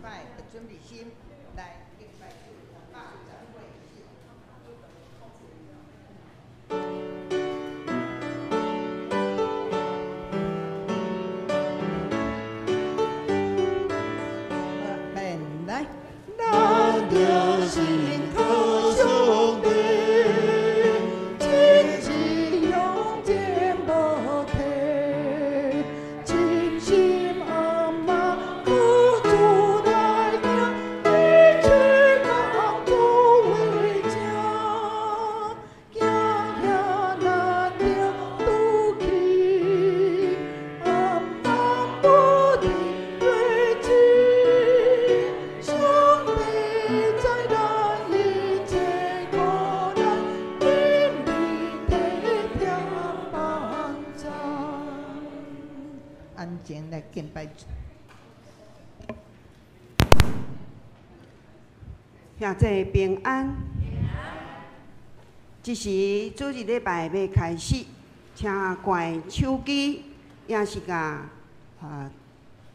拜的準備心來敬拜主，80八。免來，咱著信靠上帝，真是勇健無退，真心阿媽靠主來行，一切工作為正，行遐難著拄去，阿媽無伫日子，上帝知咱一切苦難，忍力體貼幫助。安靜來敬拜主。兄弟平安。這時主日禮拜欲開始，請關手機，也是共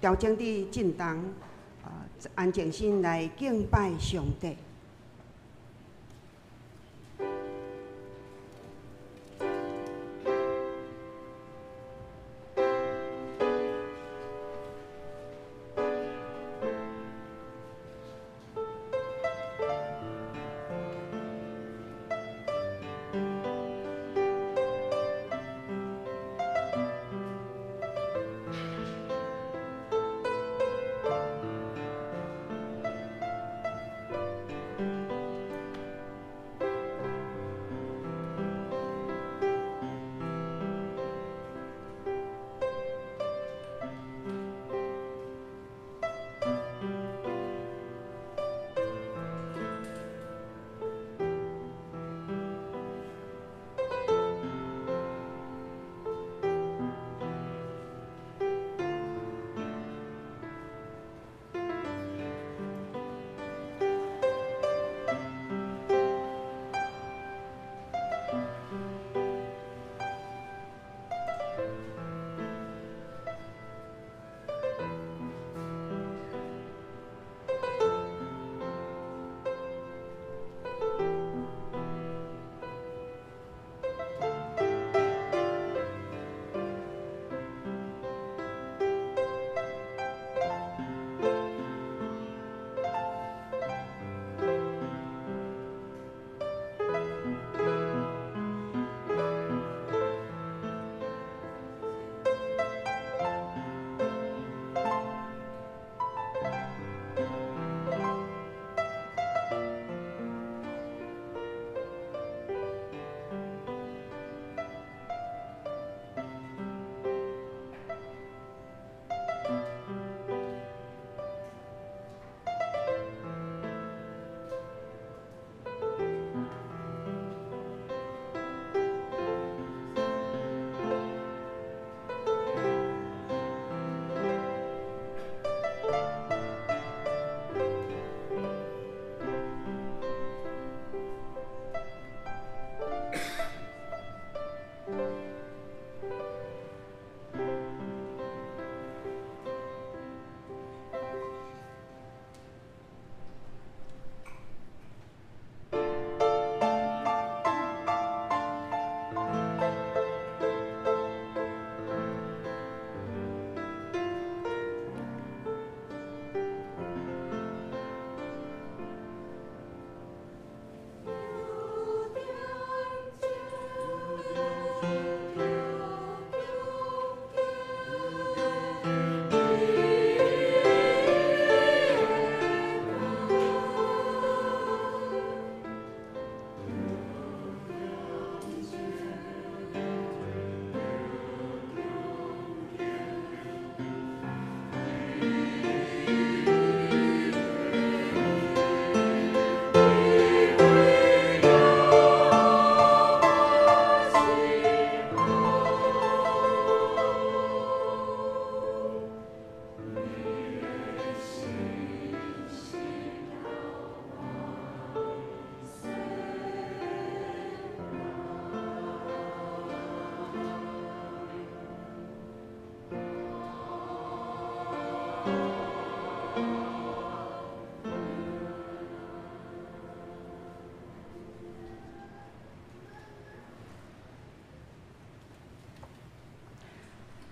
調整佇震動，安靜心來敬拜上帝。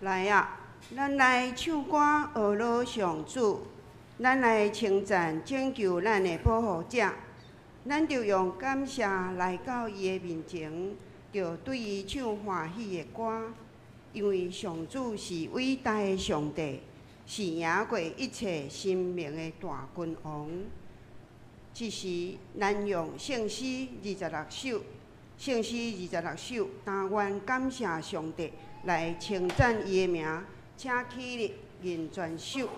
來啊，咱來唱歌呵咾上主，咱來稱讚拯救咱的保護者。咱著用感謝來到伊的面前，著對伊唱歡喜的歌，因為上主是偉大的上帝，是贏過一切神明的大君王。這時，咱用聖詩二十六首，聖詩二十六首，但願感謝上帝來稱讚伊的名，請起立認全首。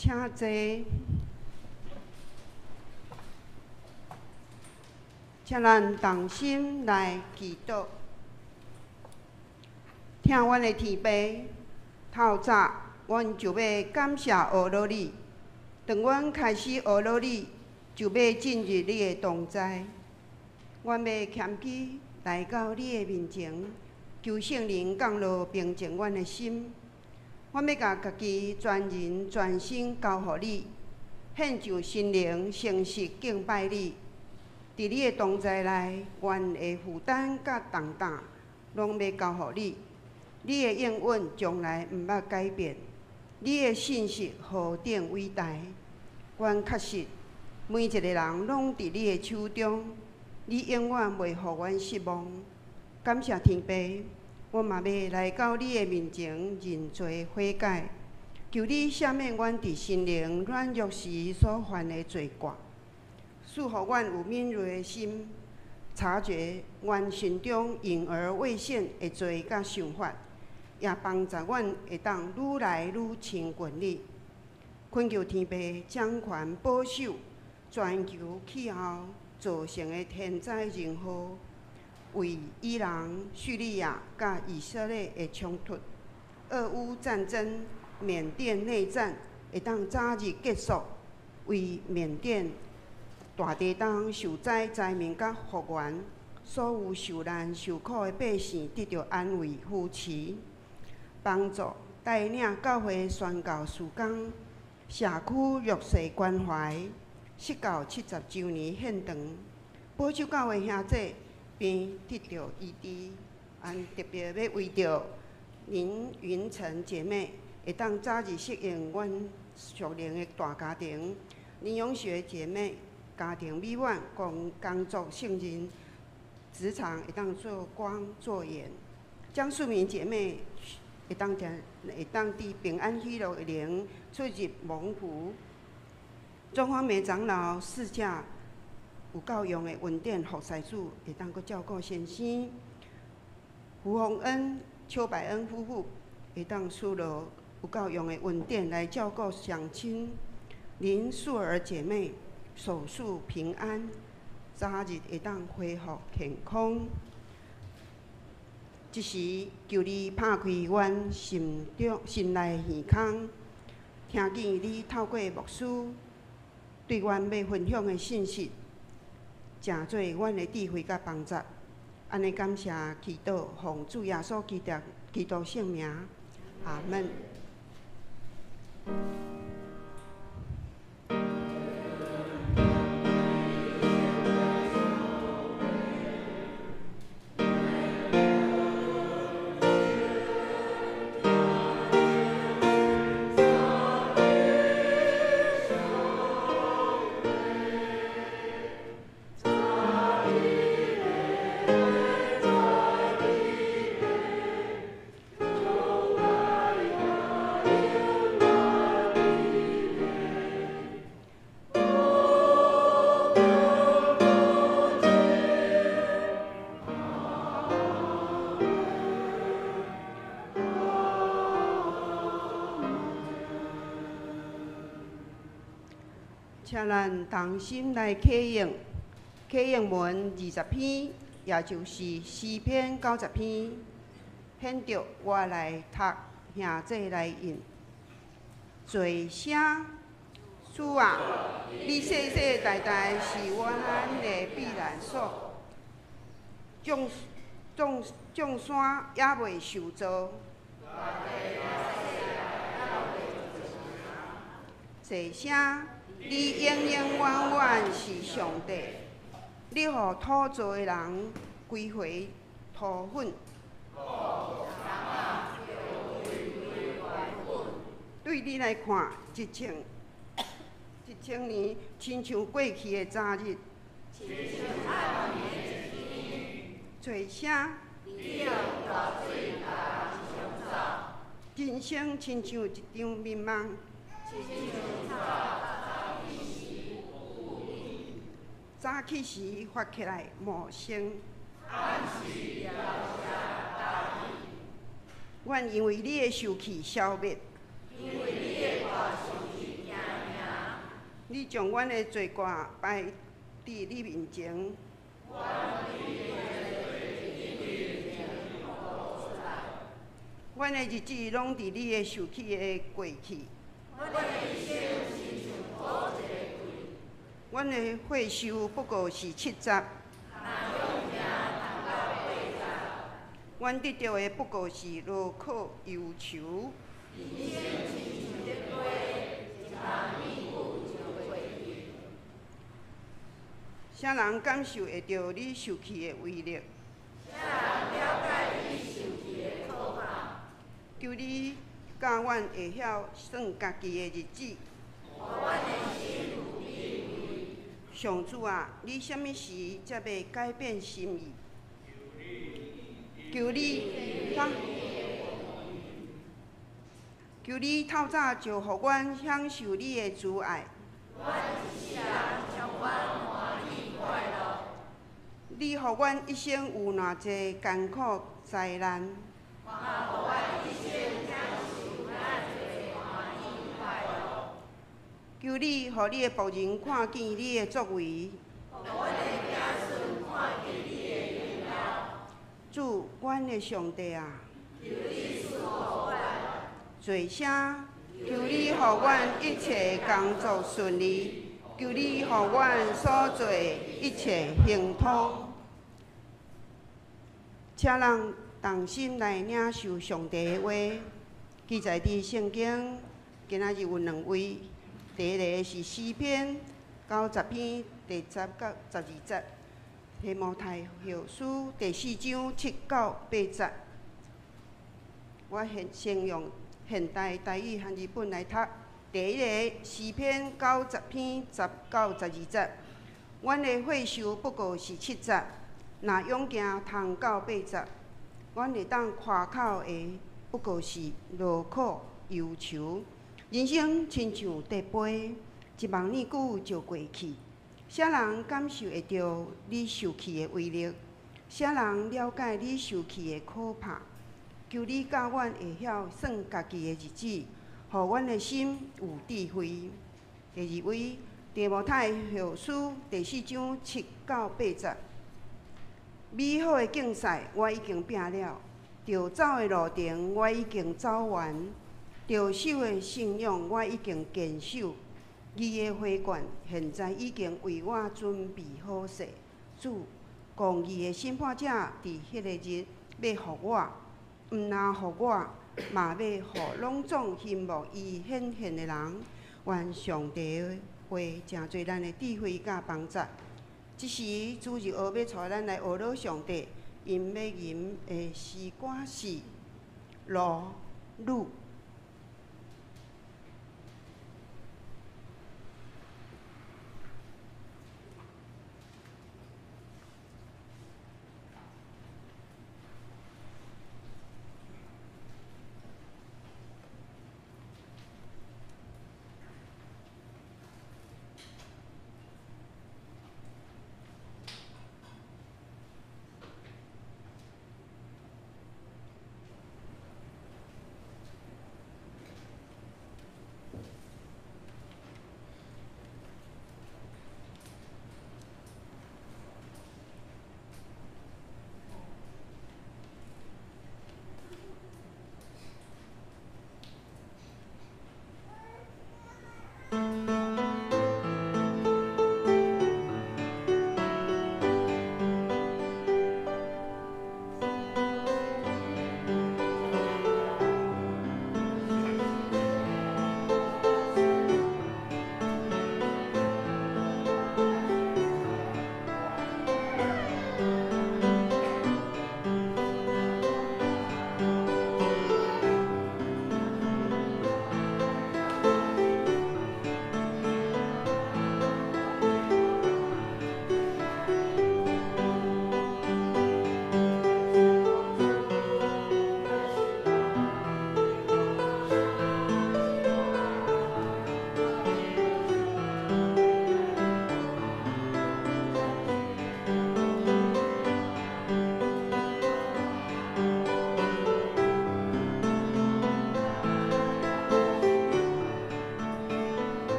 請坐，請咱同心來祈禱。聽阮的天父，透早阮就欲感謝呵咾你。當阮開始呵咾你，就欲進入你的同在。阮欲謙虛來到你的面前，求聖靈降落平靜阮的心。阮欲共家己全人全身交予你，獻上心靈誠實敬拜你。佇你的同在內，阮的負擔佮重擔，攏欲交予你。你的應允從來毋捌改變，你的信實何等偉大！阮確實每一個人攏佇你的手中，你永遠袂予阮失望。感謝天父，我嘛欲來到你的面前認罪悔改，求你赦免阮佇心靈軟弱時所犯的罪過，賜予阮有敏銳的心，察覺阮心中隱而未顯的罪佮想法，也幫助阮會當愈來愈親近你。懇求天父掌權保守全球氣候造成的天災人禍，為伊朗、敘利亞佮以色列的衝突、俄烏戰爭、緬甸內戰會當早日結束，為緬甸大地震受災災民佮復原，所有受難受苦的百姓得著安慰扶持，幫助帶領教會宣教事工、社區弱勢關懷，釋教70週年獻堂，保守教會兄弟病得著醫治，按特別欲為著林雲晨姐妹會當早日適應阮屬靈的大家庭。林永學姐妹家庭美滿，工作勝任，職場會當做光做鹽。江素敏姐妹會當佇平安喜樂的靈出入蒙福。鍾芳梅長老賜下有夠用的恩典，服侍主會當閣照顧先生。胡鴻恩、邱百恩夫婦會當賜落有夠用的恩典來照顧鄉親。林素兒姐妹手術平安，早日會當恢復健康。這時求你拍開阮心中心內耳孔，聽見你透過牧師對阮欲分享的信息，成做阮的智慧佮幫助。按呢感謝祈禱，奉主耶穌基督聖名，阿門。請咱同心來啟應，啟應文20篇，也就是詩篇90篇，顯著我來讀，兄弟來應。做聲，主啊，你世世代代是阮的避難所，眾山猶未受造。坐聲。你永永遠遠是上帝，你予土造的人歸回塗粉。對你來看，一千年親像過去的昨日。做聲。人生親像一場眠夢。早起時發起來無聲。阮因為你的受氣消滅。你將阮的罪過擺佇你面前。阮的日子攏佇你的受氣的過去。阮的歲壽不過是70，阮得著的不過是勞苦憂愁。啥人感受會著你受氣的威力？求你教阮會曉算家己的日子。上主啊，你啥物時才欲改變心意？求你透早就予阮享受你的慈愛。你予阮一生有偌濟艱苦災難？求你予你的僕人看見你的作為。主，阮的上帝啊！做聲，求你予阮一切工作順利，求你予阮所做一切亨通。請咱同心來領受上帝的話，記載佇聖經，今仔日有兩位。第一个是詩篇90篇第10到12節，提摩太後書第4章7到8節。我現先用現代台語漢字本來讀。第一个詩篇90篇10到12節，阮的歲壽不過是70，若勇行通到80，阮會當誇口的不過是勞苦憂愁。人生親像綴飛，一望爾久就過去。啥人感受會著你受氣的威力？啥人了解你受氣的可怕？求你教阮會曉算家己的日子，予阮的心有智慧。第二位，提摩太後書第四章7到8節，美好的競賽我已經拼了，著走的路程我已經走完，著守的信仰我已經堅守。義的花冠現在已經為我準備好勢。主公義的審判者佇彼个日欲予我，毋但予我，嘛欲予攏總欣慕伊顯現的人。願上帝的話成做咱的智慧佮幫助。這時主日學欲帶咱來學老上帝，𪜶欲吟的詩歌是《羅女》。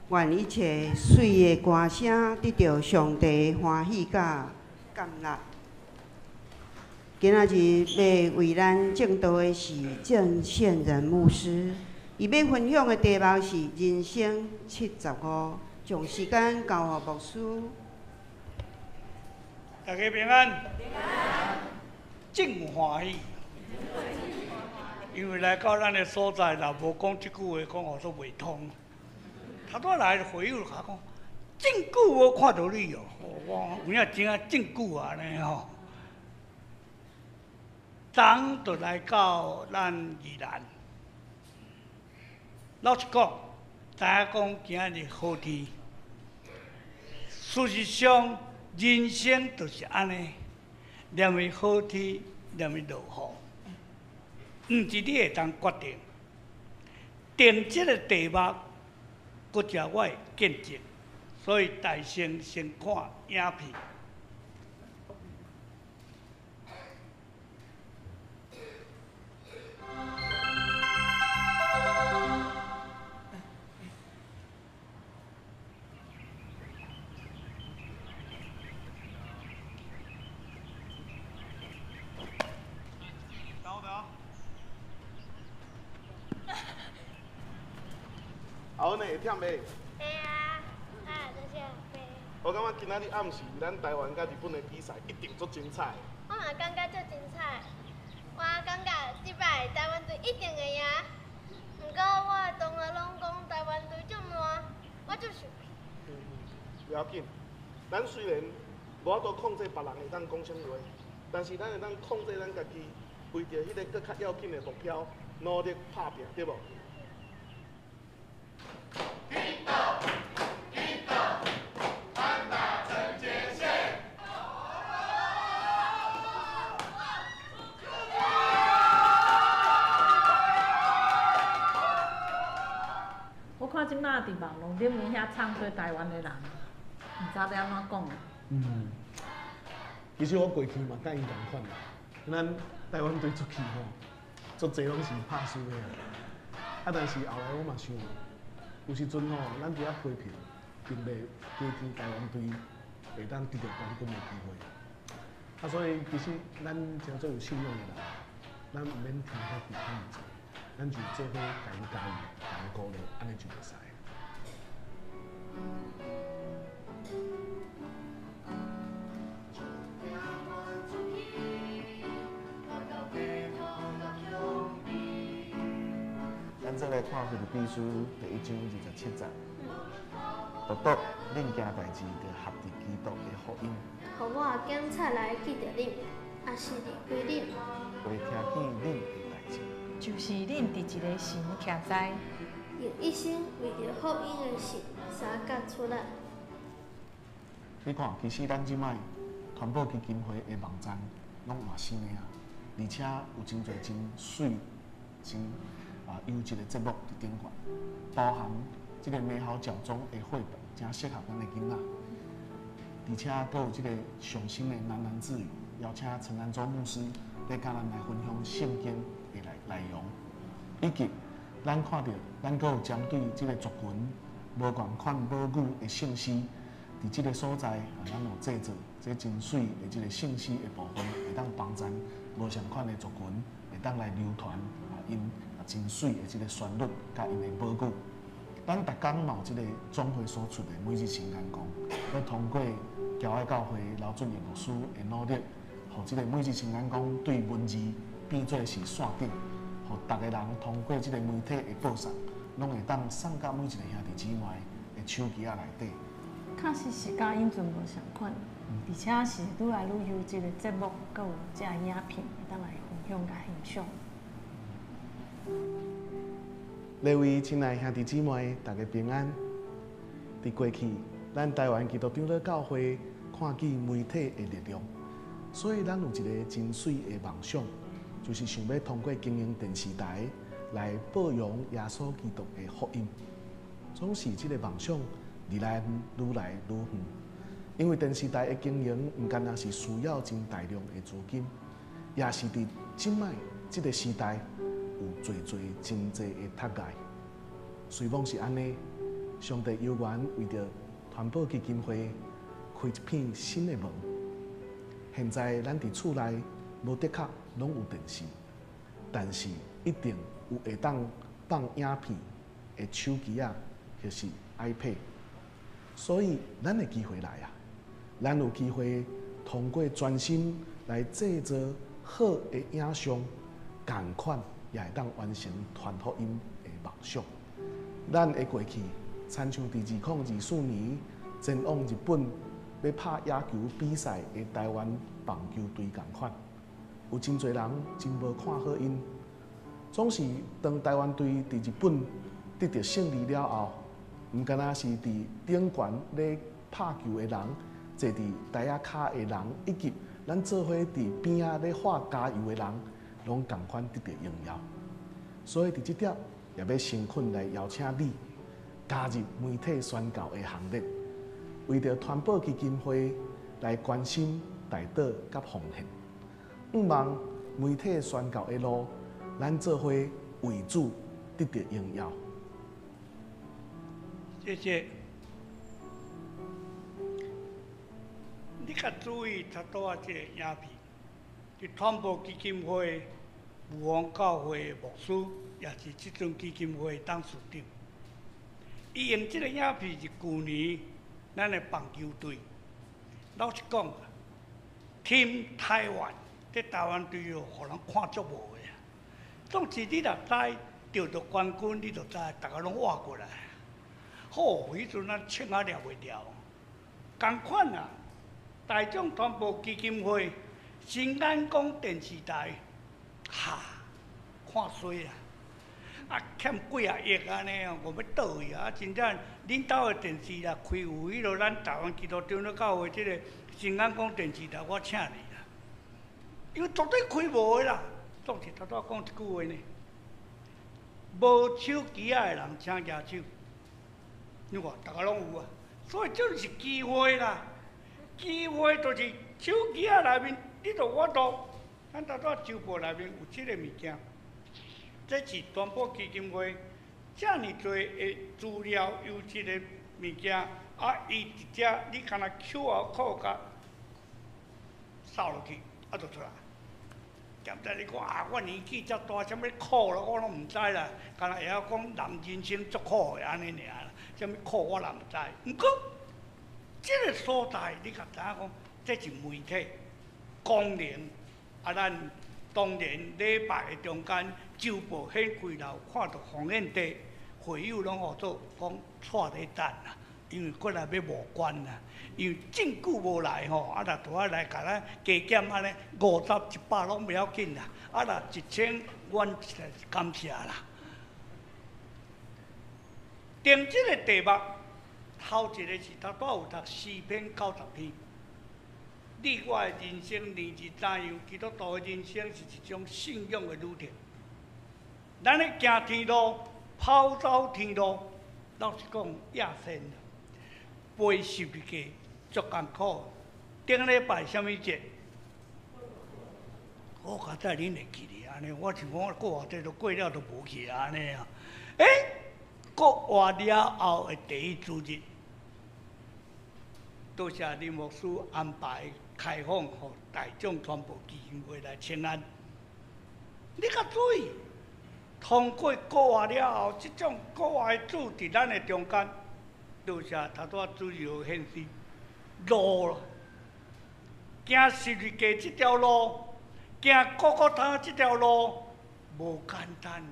願一切媠的歌聲得著上帝歡喜佮甘納。今仔日欲為咱證道的是鄭憲仁牧師，伊欲分享的題目是人生75，將時間交予牧師。大家平安，平安，真歡喜，因為來到咱的所在，若無講這句話，講予都袂通。頭拄來會友就講，真久無看著你哦，我有影真啊真久啊呢吼。昨就來到咱宜蘭，老實講，知影講今仔日好天。事實上，人生就是按呢，連會好天，連會落雨，毋是你會當決定。定這个題目，閣誠我的見證，所以大聲先看影片。阿阮會忝袂？會啊，啊，就是阿爸。我感覺今仔日暗時，咱台灣佮日本的比賽一定足精彩。我嘛感覺足精彩，我感覺這擺台灣隊一定會贏。毋過我的同學攏講台灣隊足爛，我足生氣。袂要緊，咱雖然無法度控制別人會當講啥物話，但是咱會當控制咱家己，為著彼个閣較要緊的目標，努力拍拚，對無？我看這馬佇網路頂面遐唱衰台灣的人，毋知欲按怎講。嗯，其實我過去嘛佮𪜶仝款啦，咱台灣隊出去吼，足濟攏是拍輸的啊。啊，但是後來我嘛想，有時陣吼，咱佇遐批評，並袂加添台灣隊會當得著冠軍的機會。啊，所以其實咱誠做有信仰的人，咱毋免聽遐其他物事，咱就做好家己加油、共人鼓勵，按呢就會使。咱做來看腓立比書第一章27節，獨獨恁行代誌，著合佇基督的福音。予我的警察來記著恁，抑是離開恁，袂聽見恁的代誌。就是恁佇一个神徛在，用一生為著福音的事相佮出力。你看，其實咱這擺傳播基金會的網站攏換新的啊，而且有真濟真媠、真優質的節目佇頂懸，包含這个美好教宗的繪本，誠適合咱的囡仔。而且閣有這个上新的喃喃自語，邀請陳南州牧師來佮咱來分享聖經的內容，以及咱看著咱閣有針對這个族群無仝款母語的聖詩，佇這个所在啊，咱有製作這真媠的這个聖詩的部分，會當幫助無仝款的族群，會當來流傳啊，𪜶真媠的這个旋律佮𪜶的母語。咱逐工嘛有這个總會所出的每日聖言講，欲通過僑愛教會劉俊義牧師的努力，予這个每日聖言講對文字變做是線頂，予逐个人通過這个媒體的報送，攏會當送到每一个兄弟姊妹的手機仔內底。確實是佮以前無仝款，而且是愈來愈優質的節目，閣有這影片會當來分享佮欣賞。各位親愛兄弟姊妹，大家平安。佇過去，咱台灣基督長老教會看見媒體的力量，所以咱有一个真媠的夢想，就是想欲通過經營電視台來報揚耶穌基督的福音。總是這个夢想離咱愈來愈遠，因為電視台的經營毋干焦是需要真大量的資金，也是佇這擺這个時代有濟濟真濟的窒礙。雖罔是按呢，上帝猶原為著傳播基金會開一片新的門。現在咱佇厝內無的確攏有電視，但是一定有會當放影片的手機仔或是 iPad。所以咱的機會來啊！咱有機會通過專心來製作好的影像，仝款也會當完成傳福音的夢想。咱的過去，親像佇2024年前往日本欲拍野球比賽的台灣棒球隊仝款，有真濟人真無看好𪜶，總是當台灣隊佇日本得著勝利了後，毋敢若是佇頂懸咧拍球的人，坐佇台仔跤的人，以及咱做伙佇邊仔咧喊加油的人，攏仝款得著榮耀。所以佇這點，也欲誠懇來邀請你加入媒體宣教的行列，為著傳播基金會來關心、代禱佮奉獻。向望媒體宣教的路，咱做伙為主得著榮耀。謝謝。你較注意，頭拄仔這个影片，佇傳播基金會武王教會牧師，也是這陣基金會董事長。伊用這个影片是舊年咱的棒球隊。老實講，Team 台灣，這台灣隊哦，予人看足無的。總之，你若知得著冠軍，你就知，逐家攏活過來。好，彼陣咱穿啊掠袂牢。仝款啊，大眾傳播基金會、新眼光電視台，哈，看衰啊！啊，欠幾仔億按呢哦，我欲倒去啊！真正恁兜的電視若開有彼落咱台灣基督長老教會這个新眼光電視台，我請你啦。因為絕對開無的啦。總是頭拄仔講一句話呢，無手機仔的人請舉手。你看，逐家攏有啊，所以這是機會啦。機會就是手機仔內面，你就我都，咱頭拄仔周報內面有這个物件。這是傳播基金會遮爾濟的資料，有這个物件，啊，伊直接你敢若 QR code 共掃落去，啊，就出來。踮在你講啊，我年紀遮大，啥物苦咯，我攏毋知啦。敢若會曉講人人生足苦的按呢爾啦，啥物苦我也毋知。毋過，這个所在你較知影講，這是媒體功能。啊，咱當然禮拜的中間，周報顯開樓看著黃燕地會友攏號做講掣咧等啦，因為過來欲募捐啦，因為真久無來吼，啊若拄仔來共咱加減按呢50、100攏袂要緊啦，啊若1000，阮實在是感謝啦。定這个題目，頭一個是頭拄有讀詩篇90篇。你我的人生年是怎樣？基督徒的人生是一種信仰的旅程。咱咧行天路，跑走天路，老實講，野生背十字架足艱苦。頂禮拜啥物節？我較早恁會記得按呢，我想講過偌濟都過了都無去按呢啊。欸，復活了後的第一主日，多謝林牧師安排開放，予大眾傳播基金會來請安。你較注意，通過復活了後，這種復活的主佇咱的中間，多謝頭拄仔主日顯示路咯，行十字架這條路，行各各他這條路，無簡單，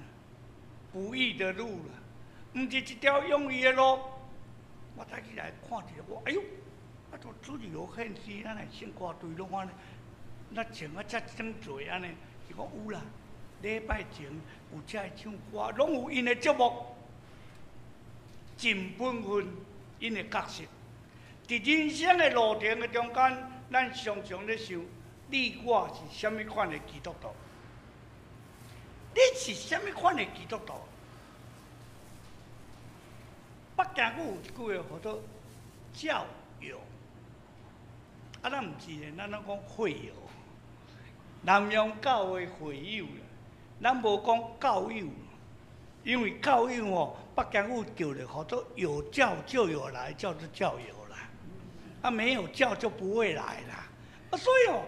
不易的路啦，毋是一條容易的路。我早起來看一下，我哎喲！啊！都主日學獻詩，咱的聖歌隊攏按呢，咱穿啊遮整濟按呢，是講有啦。禮拜前有遮个唱歌，攏有𪜶的節目，盡本分𪜶的角色。佇人生的路程的中間，咱常常咧想，你我是啥物款的基督徒？你是啥物款的基督徒？北京語有一句話號做教友。啊，咱毋是咧，咱攏講會友，南洋教會會友啦，咱無講教友，因為教友吼，北京語叫咧號做有教就有來，叫做教友啦。啊，沒有教就不會來啦。啊，所以哦，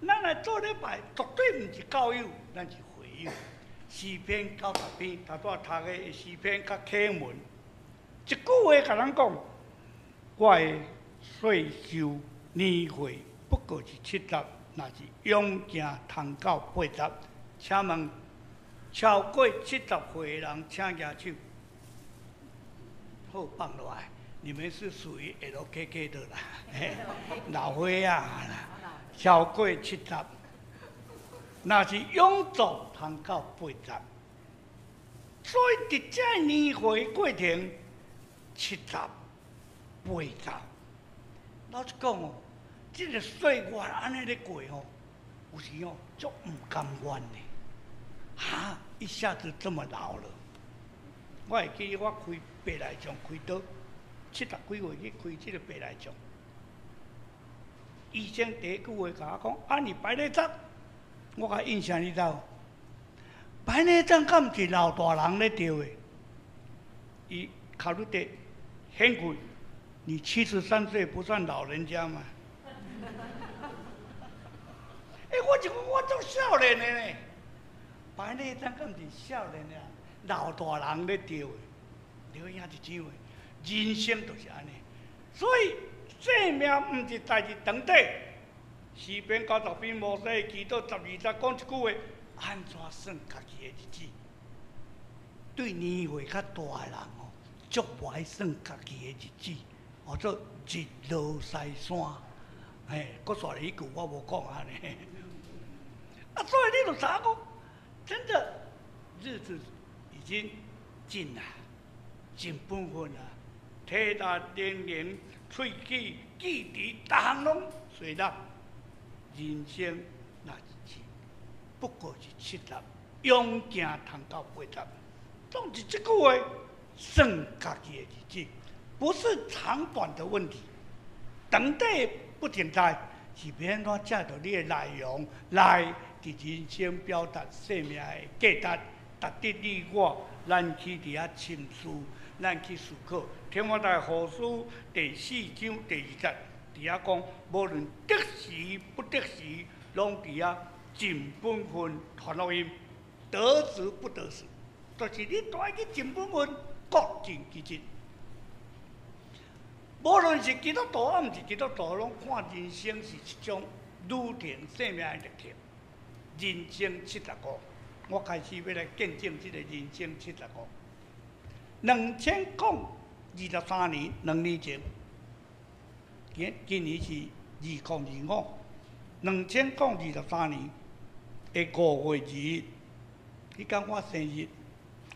咱來做禮拜，絕對毋是教友，咱是會友。詩篇90篇，頭拄仔讀的詩篇較啟門，一句話共咱講，我的歲壽年歲不過是70，若是勇行通到80，請問超過70歲的人，請舉手。好，放落來，你們是屬於 LKK 的啦，老歲仔啦，超過70，若是勇做通到80，所以佇這年歲過程，七十、八十，老實講哦，這個歲月按呢咧過吼，有時哦足毋甘願的，哈，一下子這麼老了。我會記得我開白內障開刀，七十幾歲去開這個白內障，醫生第一句話共我講：啊，你白內障，我共印象你知無？白內障敢毋是老大人咧著的？伊考慮得很貴，你73歲不算老人家嘛？欸，我就講我足少年的呢，白內障敢毋是少年的？老大人咧著的，你兄弟姊妹，人生就是按呢，所以生命毋是代誌長短。詩篇90篇摩西祈禱12節講一句話：按怎算家己的日子？對年歲較大的人哦，足無愛算家己的日子，號做日落西山。嘿，閣煞來彼句我無講按呢。啊，所以你就知影講，真的日子已經盡啦，盡本分啦，體力、年齡、喙齒、記憶，逐項攏隨啦。人生若是不過是七十，勇行通到八十，總是這句話，算家己的日子，不是長短的問題，長短不存在，是欲按怎藉著你的內容來佇人生表達生命的價值，值得你我咱去佇遐深思，咱去思考。提摩太後書第四章第二節，佇遐講，無論得時不得時，攏佇遐盡本分傳福音，得時不得時，就是你都愛去盡本分，各盡其職。無論是基督徒抑毋是基督徒，攏看人生是一種旅程，生命的歷程。人生七十五，我開始欲來見證這個人生七十五。2023年，2年前，今年是2025，2023年的5月2日，彼工我生日，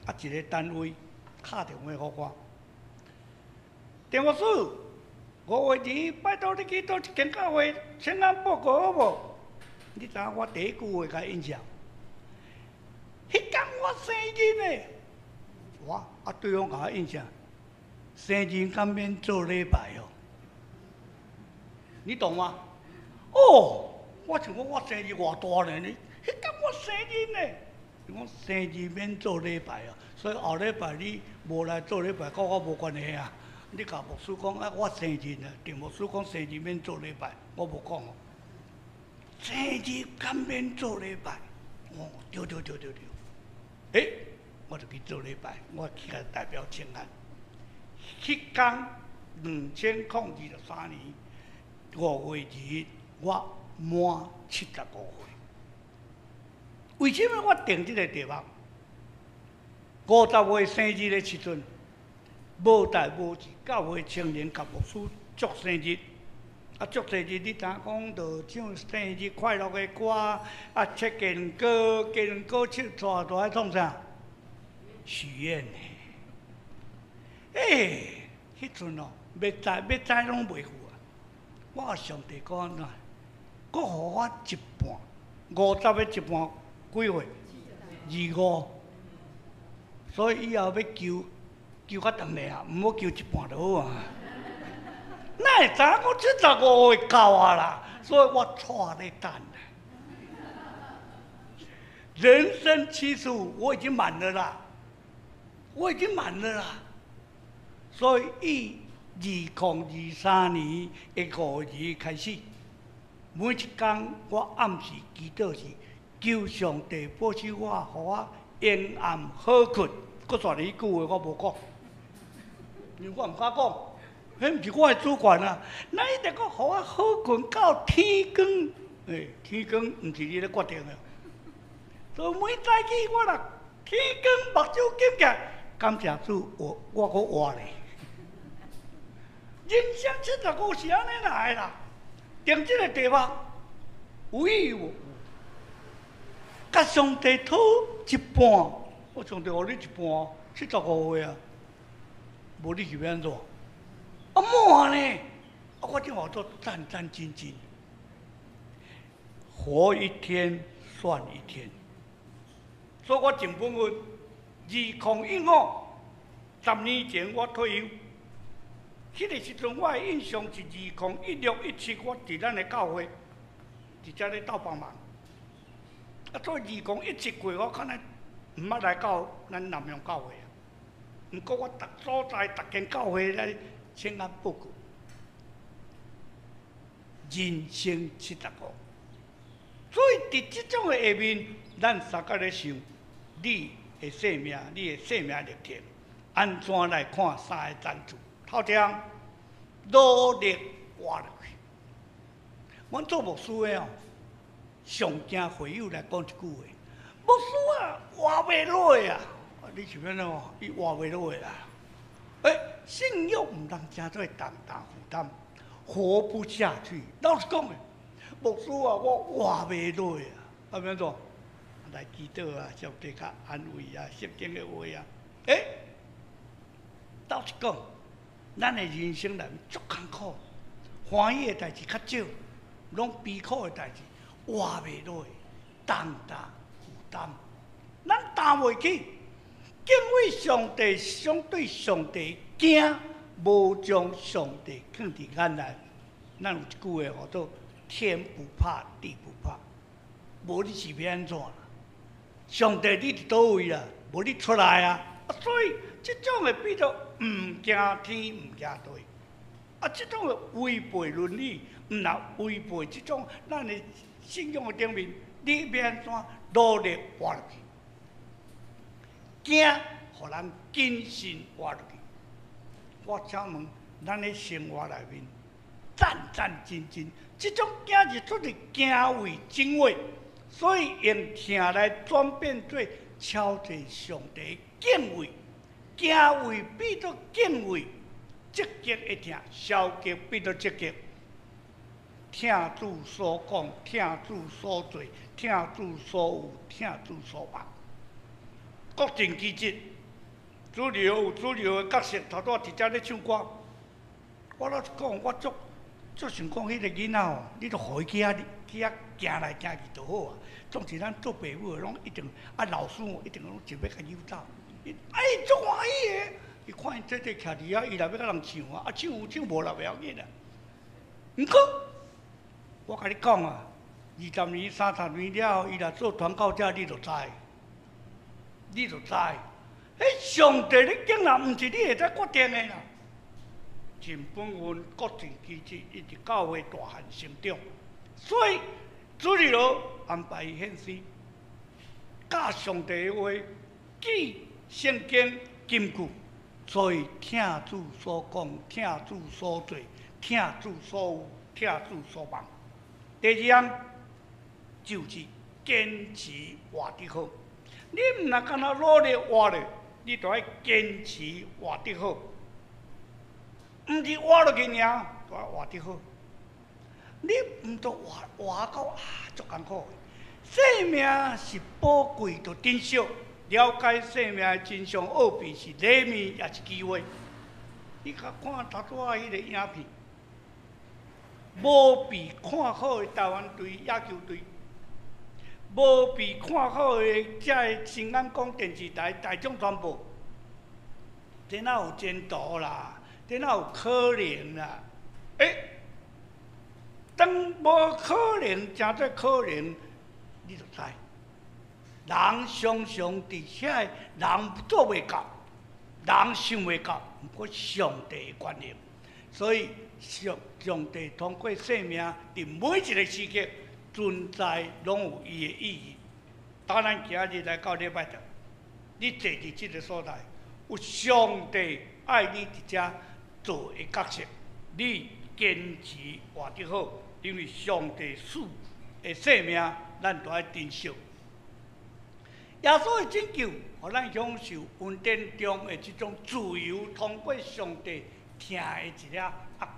啊，一個單位敲電話予我，鄭牧師，5月2日拜託你去佗一間教會請安報告好無？你知影我第一句話共應啥？彼工我生日呢，我啊對方共我應啥？生日敢免做禮拜哦？你懂嗎？哦，我想講我生日偌大呢？你彼工我生日呢？伊講生日免做禮拜哦，所以後禮拜你無來做禮拜，佮我無關係啊。你共牧師講啊，我生日啊，鄭牧師講生日免做禮拜，我無講哦。生日敢免做禮拜？哦，對對對對對。欸，我就去做禮拜，我去共代表請安。彼工2023年5月2日，我滿75歲。為什麼我定這個題目？50歲生日的時陣，無代無誌，教會青年佮牧師祝生日。啊，祝生日，你知影講，就唱生日快樂的歌，啊，切雞卵糕，雞卵糕切煞就愛創啥？許願的。欸，彼陣哦，欲知欲知攏袂赴啊！我共上帝講按怎？閣予我一半，五十的一半幾歲？25。所以以後欲求求較長咧啊，毋好求一半就好啊。哪會知影講75歲到啊啦？所以我掣咧等。人生75，我已經滿了啦，我已經滿了啦。所以，以2023年的5月開始，每一工我暗時祈禱是求上帝保守我，予我延暗好睏。閣煞來彼句話我無講，因為我毋敢講，彼毋是我的主權啊。那一定閣予我好睏到天光，欸，天光毋是你咧決定的。所以每早起我若天光目睭睏起來，感謝主，我閣活咧。人生75是按呢來的啦，定這個題目有意義無？共上帝討一半我上帝予你一半，75歲啊，無你是欲按怎？啊滿呢？啊，我這話做戰戰兢兢，活一天算一天。所以我盡本分，2015，10年前我退休。彼個時陣，我的印象是2016、17，我佇咱的教會，佇遮咧鬥幫忙。啊，所以2017過，我可能毋捌來到咱南洋教會啊。毋過我逐所在、逐間教會來請安報告。人生75，所以佇這種的下面，咱三個咧想，你的生命，你的生命歷程，按怎來看三个層次？頭一項，努力活落去。阮做牧師的哦，上驚會友來講一句話：牧師啊，活袂落啊！你是欲按怎？伊活袂落啦。欸，信仰毋通成做重擔負擔，活不下去。老實講的，牧師啊，我活袂落啊！啊，欲按怎？來祈禱啊，上帝較安慰啊，聖經的話啊。欸，老實講，咱的人生內面足艱苦，歡喜的代誌較少，攏悲苦的代誌，活袂落，重擔負擔，咱擔袂起。敬畏上帝，相對上帝驚，無將上帝放佇眼內。咱有一句話叫做“天不怕地不怕”，無你是欲按怎啦？上帝你佇佗位啦？無你出來啊！啊，所以這種的變做毋驚天，毋驚地。啊，這種的違背倫理，毋若違背這種咱的信仰的頂面，你欲按怎努力活落去？驚，予人謹慎活落去。我請問，咱的生活內面戰戰兢兢，這種驚是出自敬畏敬畏，所以用疼來轉變做超越上帝敬畏，敬畏變做敬畏，積極的疼，消極變做積極。疼主所講，疼主所做，疼主所有，疼主所望。各盡其職，主流有主流的角色，頭拄仔佇遮咧唱歌。我老實講，我足足想講，彼個囡仔吼，你著予伊去遐去遐行來行去就好啊。總是咱做爸母的，攏一定啊，老師一定攏想欲共伊誘走。伊哎，足歡喜的，伊看伊姐姐徛佇遐，伊若欲共人唱啊，啊唱有唱無啦，袂要緊啦。毋過，我共你講啊，20年、30年了後，伊若做傳教者，你就知。你就知，彼上帝咧竟然毋是你會使決定的啦。盡本分，各盡其職，一直教會大漢成長。所以主日學安排伊獻詩，教上帝的話，記聖經金句。所以疼主所講，疼主所做，疼主所有，疼主所望。第二項就是堅持活得好。你毋若干焦努力活咧，你著愛堅持活得好。毋是活落去爾，著愛活得好。你毋著活活到啊，足艱苦。生命是寶貴，著珍惜。了解生命的真相奧秘是禮物，也是機會。你較看頭拄仔彼個影片，無被看好的台灣隊野球隊。無被看好的遮个新安港電視台大眾傳播，這哪有前途啦？這哪有可能啦？欸，當無可能成做可能，你就知。人常常佇遐人做袂到，人想袂到，毋過上帝的權能。所以上上帝通過生命，佇每一個時刻。存在攏有伊的意義。當咱今日來到禮拜堂，你坐佇這個所在，有上帝愛你佇遮做的角色，你堅持活得好，因為上帝賜的生命，咱都愛珍惜。耶穌的拯救，予咱享受恩典中的這種自由，通過上帝疼的一個壓權。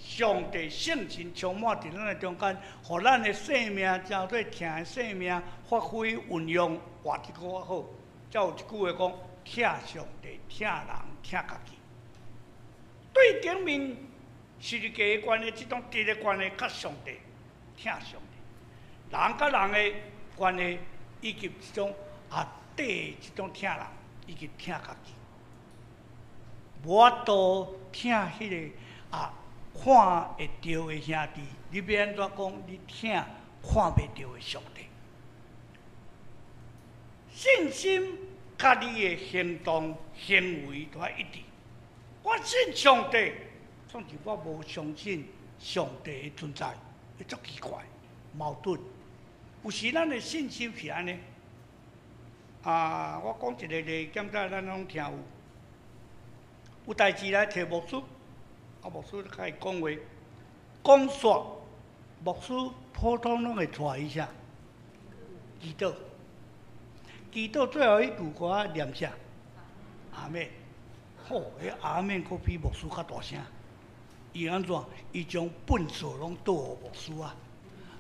上帝聖神充滿佇咱的中間，予咱的生命成做疼的生命，發揮運用，活得閣較好。才有一句話講：疼上帝、疼人、疼家己。對頂面十字架的關係，這種直的關係，佮上帝、疼上帝，人佮人的關係，以及這種啊對這種疼人，以及疼家己。無法度疼彼個啊看會著的兄弟，你欲按怎講？你疼看袂著的上帝。信心佮你的行動行為都愛一致。我信上帝，總是我無相信上帝的存在，會足奇怪、矛盾。有時咱的信心是按呢。啊，我講一個例，感覺咱攏聽有。有代誌來揣牧師，啊，牧師共伊講話，講煞，牧師普通攏會帶伊啥？祈禱，祈禱最後彼句歌念啥？阿們。吼，彼阿們閣比牧師較大聲。伊按怎？伊將糞掃攏倒予牧師啊！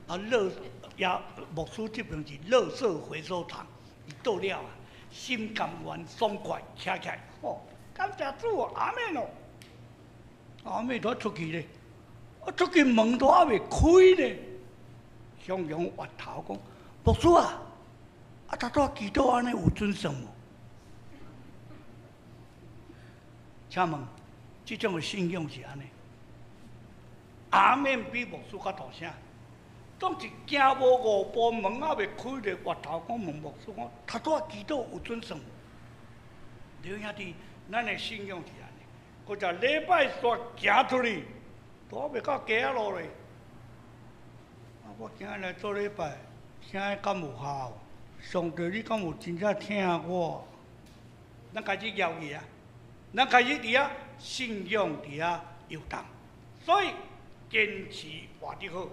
啊，垃也牧師這邊是垃圾回收場，伊倒了啊，心甘願爽快，徛起來，吼，感謝主，阿們哦。阿們都出去咧，啊，出去門都猶未開咧，雄雄越頭講，牧師啊，啊，拄拄祈禱按呢有準算無？請問，這種的信仰是按呢？阿們比牧師較大聲，總是行無五步門猶未開咧，越頭講問牧師講，拄拄祈禱有準算無？劉兄弟，咱的信仰是按呢？閣一禮拜煞行出去，都猶未到街仔路咧。啊，我今日來做禮拜，啥敢有效？上帝，你敢有真正疼我？咱開始搖去啊！咱開始佇遐信仰佇遐搖動，所以堅持活得好。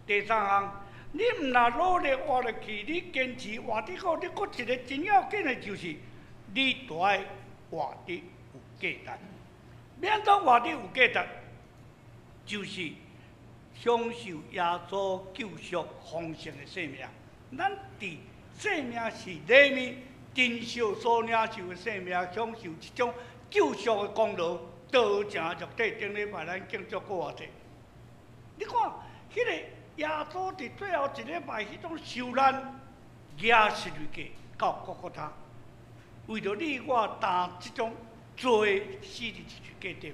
第三項，你毋若努力活落去，你堅持活得好，你閣一個真要緊的就是，你著愛活得有價值。欲按怎活得有價值？就是享受耶穌救贖豐盛的生命。咱佇生命是裡面珍惜所領受的生命，享受這種救贖的功勞，道成肉體，頂禮拜咱慶祝過偌濟。你看，彼個耶穌佇最後一禮拜彼種受難，舉十字架到各各他，為著你我擔這種罪，死佇十字架頂。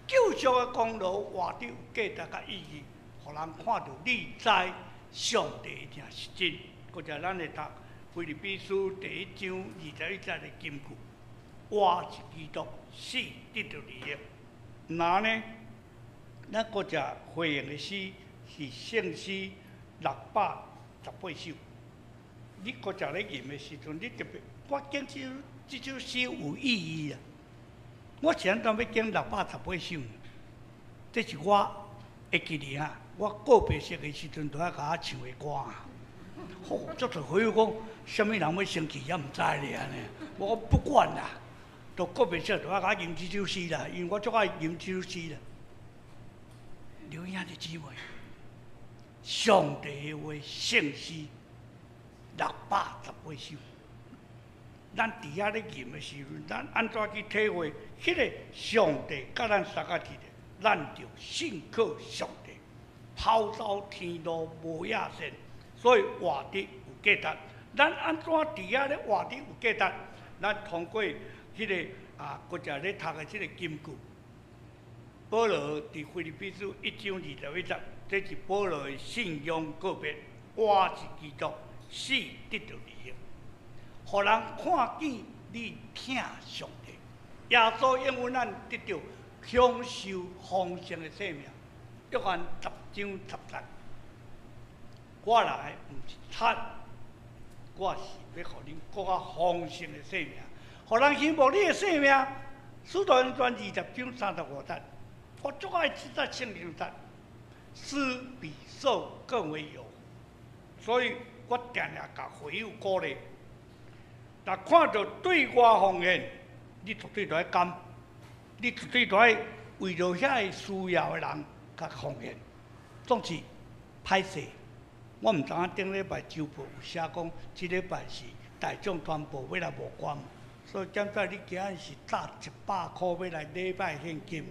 救贖的功勞活得有價值佮意義，予人看著你知上帝一定是真。閣者咱會讀腓立比書第一章21節的金句：活是基督，死得著利益。那呢，咱閣者回應的詩是聖詩618首。你閣者咧吟的時陣，你特別，我講這首詩有意義啊！我是按怎欲講618首呢？這是我會記得哈，我告別式的時陣，都愛共我唱的歌啊。吼，足濟朋友講，啥物人欲生氣也毋知咧按呢。我不管啦，都告別式都愛共我吟這首詩啦，因為我足愛吟這首詩啦。劉兄弟姊妹，上帝的話聖詩618首，咱佇遐咧吟的時陣，咱按怎去體會？彼個上帝佮咱相佮佇咧，咱就信靠上帝，拋走天路無影線，所以活得有價值。咱按怎佇遐咧活得有價值？咱通過彼個啊，閣者咧讀的這個金句，保羅佇腓立比書一章21節，這是保羅的信仰告別，活是基督，死得著利益，予人看見你疼上帝。耶穌應允咱得著享受豐盛的生命。約翰10章10節，我來毋是賊，我是欲予恁閣較豐盛的生命，予人希望你的生命。使徒行傳20章35節，我足愛這節聖經節，施比受更為有福，所以我定定共會友鼓勵。若看著對外奉獻，你絕對著愛甘，你絕對著愛為著遐個需要的人共奉獻。總是歹勢，我毋知影頂禮拜週報有寫講，這禮拜是台大众传播欲来募捐，所以检查你今日是扎100箍欲来礼拜献金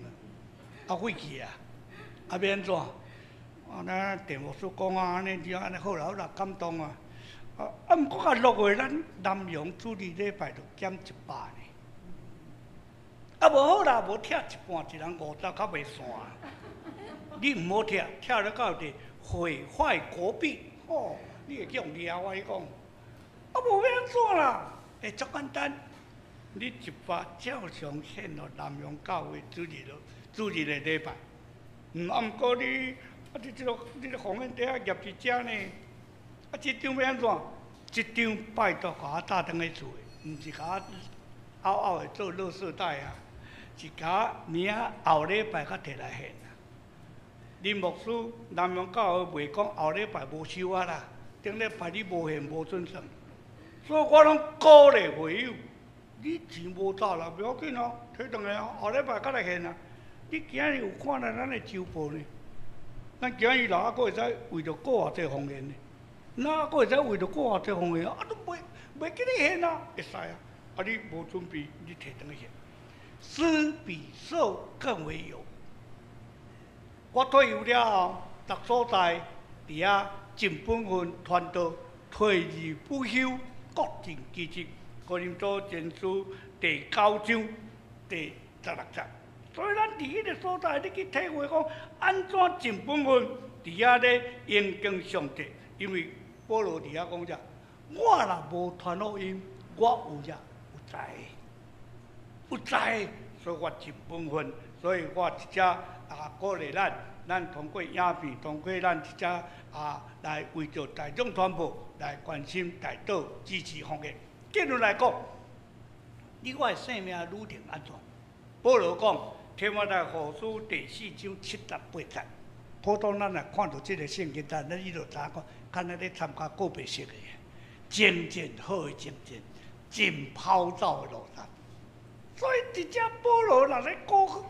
啊，啊废去啊，啊欲按怎？啊，咱郑牧师讲啊，按呢就按呢好啦好啦，感动啊！啊啊，毋过较落月咱南洋主日礼拜就减100呢。啊，无好啦，无拆一半，一人50较袂散。你毋好拆，拆了到底毁坏国币，吼！你会去予掠我讲。啊，无欲按怎啦？会足简单，你100照常献予南洋教会主日咯，主日的礼拜。啊，毋过你。啊！你这个，你这奉献袋仔夹伫遮呢？啊，这张欲按怎？这张拜托共我搭转去厝的，毋是共我拗拗的做垃圾袋啊！是共我明仔后礼拜才提来献啊！林牧师南洋教会袂讲后礼拜无收啊啦，顶礼拜你无献无准算，所以我拢鼓励会友，你钱无扎啦，袂要紧哦，提转来啊，后礼拜才来献啊！你今日有看到咱的周报呢？咱今日哪阁会使为著过偌济奉献呢？哪阁会使为著过偌济奉献？啊，都袂袂记你献啊，会使啊！啊，你无准备，你提转去献。施比受更为有。我退休了后，逐所在伫遐尽本分传道，退而不休，各尽其职。哥林多前书第九章第16节。所以咱伫彼个所在，你去体会讲，按怎尽本分伫遐咧荣光上帝？因为保罗伫遐讲啥？我若无传福音，我有啥？有才，有才，所以我尽本分。所以我一只啊鼓励咱，咱通过影片，通过咱一只啊来为著大众传播来关心代祷支持奉献。结论来讲，你我的生命旅程按怎？保罗讲。提摩太后书第四章7到8节，普通咱若看著这个圣经，咱伊就知影讲，敢若咧参加告别式的，精进好的精进，真跑走的路程。所以，伫遮保罗若咧鼓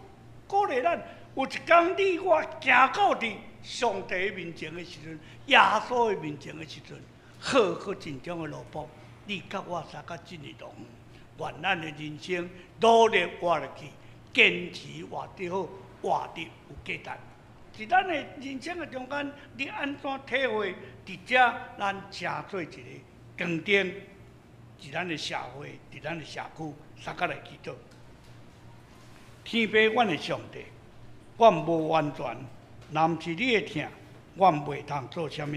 鼓励咱，有一天你我行到伫上帝面前的时阵，耶稣的面前的时阵，好阁真重的路步，你佮我相佮进入乐园，愿咱的人生努力活落去。坚持活得好，活得有价值。伫咱的人生的中间，你按怎体会？伫遮，咱成做一个光灯，伫咱的社会，伫咱的社区，相佮来祈祷。天父，阮的上帝，阮无完全，若毋是你的疼，阮袂通做啥物。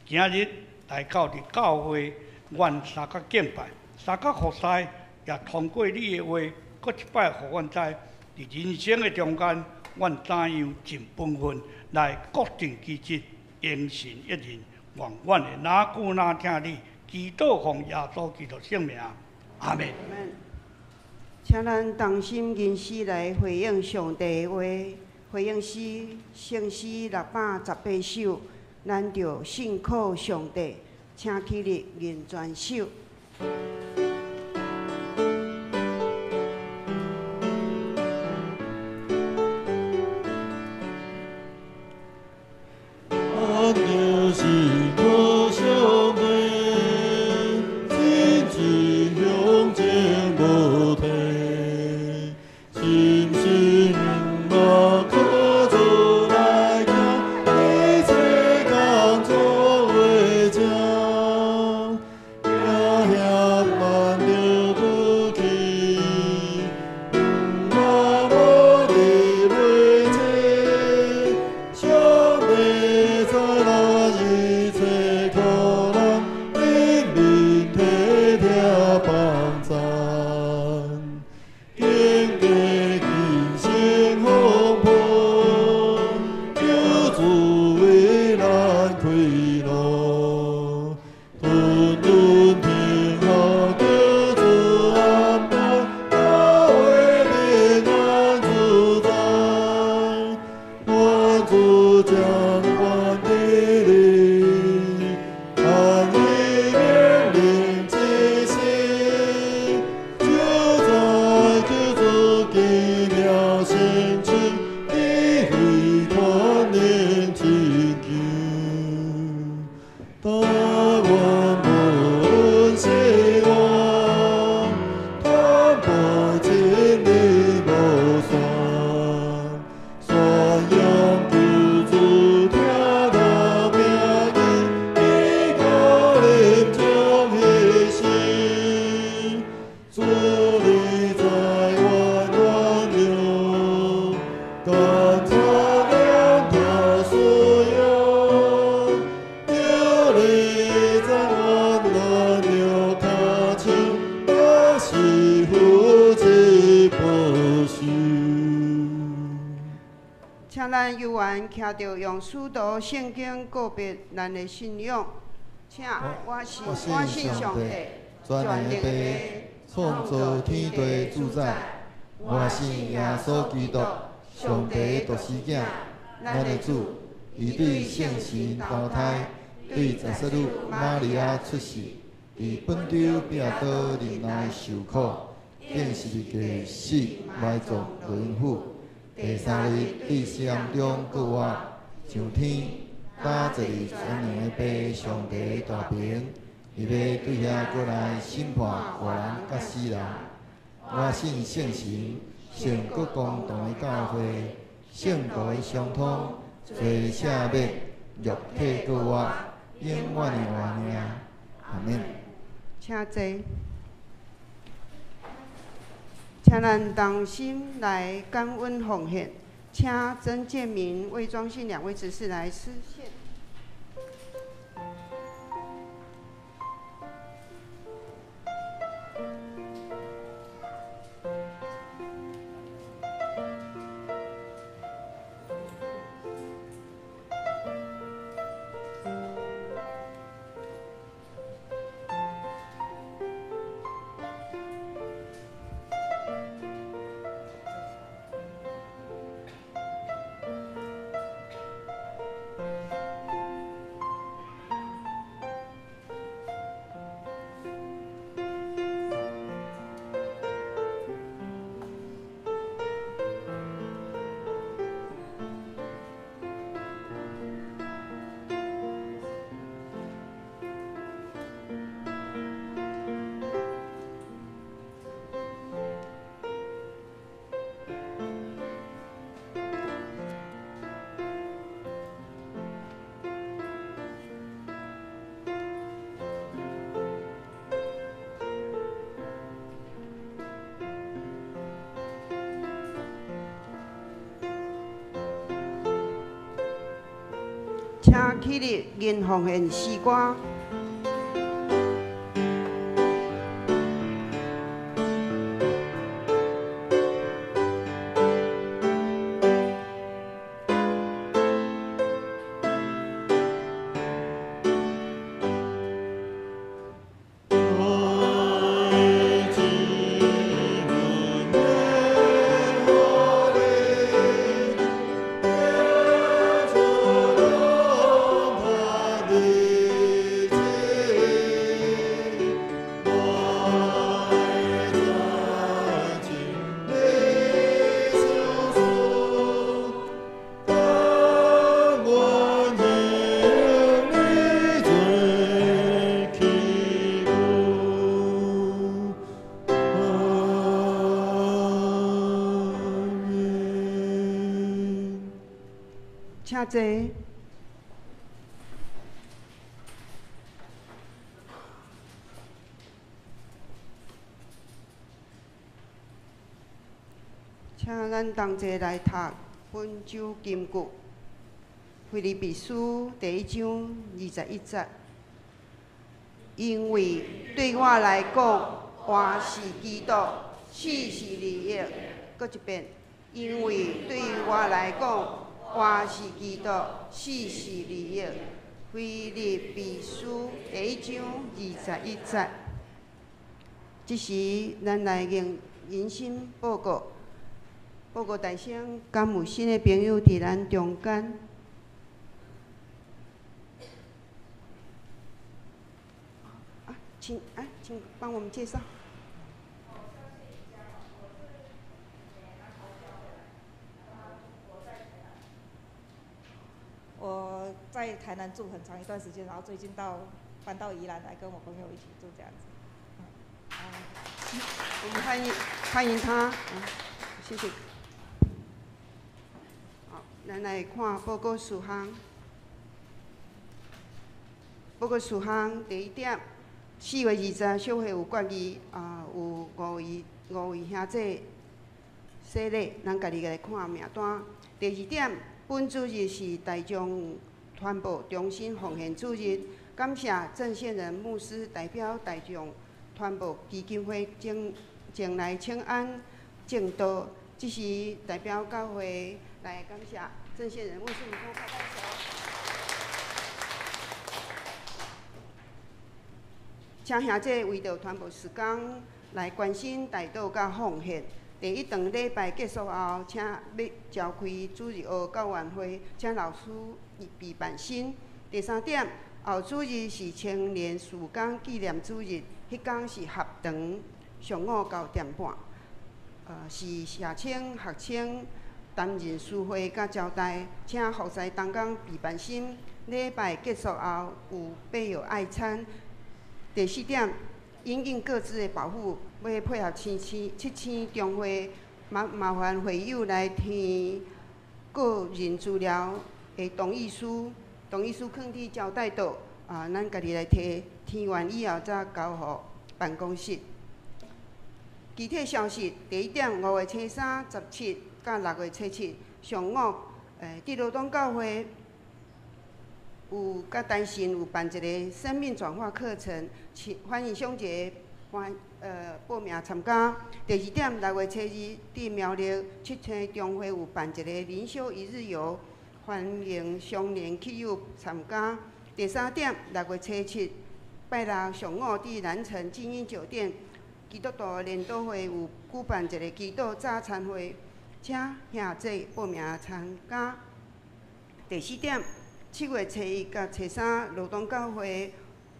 今日来到伫教会，阮相佮敬拜，相佮服侍，也通过你的话。阁一摆，予阮知，伫人生的中间，阮怎样尽本分来各尽其职，荣神益人。愿阮会哪久哪听你，祈祷奉耶稣基督圣名，阿们。请咱同心吟诗来回应上帝的话，回应诗圣诗618首，咱著信靠上帝，请起立吟全首。台湾无论西咱有缘徛著用使徒圣经告别咱的信仰，请我信我信上帝，全能的父，创造天地主宰。我信耶稣基督，上帝的独生子，咱的主，伊对圣神投胎，对十色女玛利亚出世，伫本丢彼拉多忍耐受苦，钉十字架死，埋葬落阴府。第三日伫死人中复活，上天，搭坐伫全能的父上帝大爿，伊欲对遐阁来审判活人佮死人。我信圣神，圣各公同的教会，圣徒的相通，罪赦免，肉体复活，永远的活命。阿们。请坐。请咱同心来感恩奉献，请曾建明、魏庄信两位执事来司献。请起立，吟奉献诗歌。请坐。请咱同齐来读本周金句，腓立比书第一章21节。因为对我来讲，活是基督，死是利益。阁一遍，因为对我来讲，活是基督，死是利益。腓立比书第一章21节。这时，咱来用人生报告，报告大声，敢有新的朋友伫咱中间？啊，请帮我们介绍。我在台南住很长一段时间，然后最近搬到宜兰来跟我朋友一起住这样子。我们欢迎他，谢谢。好，咱来看报告事项。报告事项第一点，4月20小会有决议，有五位兄弟洗礼，咱家己来看名单。第二点，本主日是大众传播中心奉献主日，感谢郑宪仁牧师代表大众传播基金会前来请安证道，这是代表教会来感谢。郑宪仁牧师，我们拍拍手。请兄弟为著传播事工来关心代祷佮奉献。第一堂礼拜结束后，请欲召开主日学教员会，请老师备办新。第三点，后主日是青年事工纪念主日，彼工是合堂上午9点半，是社青、学青担任司会佮招待，请服侍同工备办心。礼拜结束后有备有爱餐。第四点，因应各自的保护，欲配合七星中会，麻烦会友来填个人资料的同意书，同意书囥伫招待桌，啊，咱家己来提，填完以后才交予办公室。具体消息，第一点，5月初3、17佮6月初7上午，伫罗东教会有佮单身有办一个生命转化课程，请欢迎上节报名参加。第二点，6月初2伫苗栗七星中会有办一个灵修一日游，欢迎双连去友参加。第三点，6月初7拜六上午伫南城精英酒店基督徒联祷会有举办一个基督早餐会，请兄弟报名参加。第四点，7月初1佮初3，罗东教会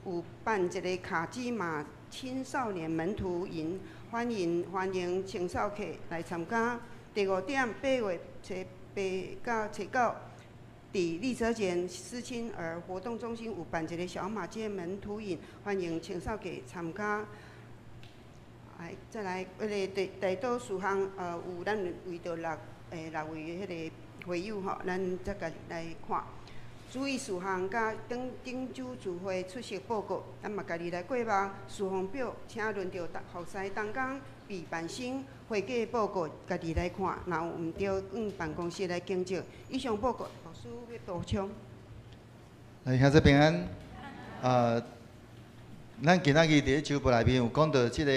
有办一个卡基马青少年门徒营，欢迎青少客来参加。第五点，8月初8到初9，伫丽泽简思亲儿活动中心有办一个小马街门徒营，欢迎青少客参加。再来，彼个大多数项，有咱为著六位彼个会友吼，咱再家来看。注意事项佮顶周聚会出席报告，咱嘛家己来过目事项表，请轮著服侍同工备办新会计报告，家己来看，若有毋对，向办公室来更正。以上报告，牧师欲补充。来，兄弟平安。咱今仔日伫咧周报内面有讲到这个，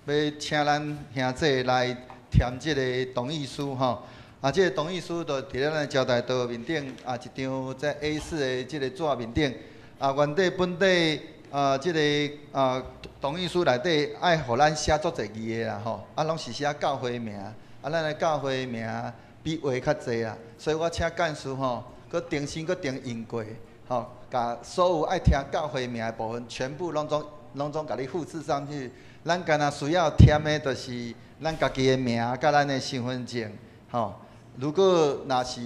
欲请咱兄弟来填这个同意书吼。啊，这个同意书就伫咧咱招待桌面顶，啊，一张在 A4 的这个纸面顶。啊，原底本底啊，这个啊同意书内底爱予咱写足济字的啦吼，啊，拢是写教会名，啊，咱的教会名比话较济啦，所以我请干事吼，阁重新阁重印过，吼，共所有爱听教会名的部分，全部拢总共你复制上去。咱干焦需要填的，就是咱家己的名佮咱的身份证，吼。如果若是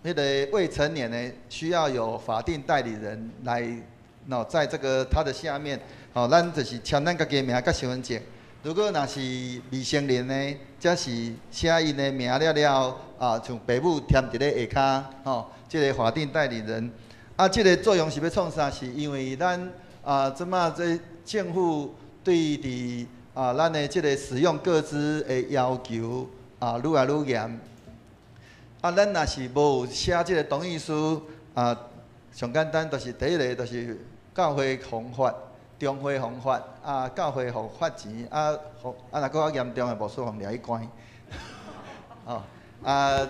彼个未成年的，需要有法定代理人来，喏，在这个他的下面，吼，咱就是签咱家己的名佮身份证。如果若是未成年的，则是写𪜶的名了了，啊，像爸母填伫咧下跤，吼，这个法定代理人。啊，这个作用是欲创啥？是因为咱啊，这马这政府对伫啊，咱的这个使用个资的要求啊，愈来愈严。啊，咱若是无有写这个同意书，啊，上简单就是第一个就是教会方法、中会方法，啊，教会予罚钱，啊，啊，若阁较严重的，牧师予掠去关。哦，啊，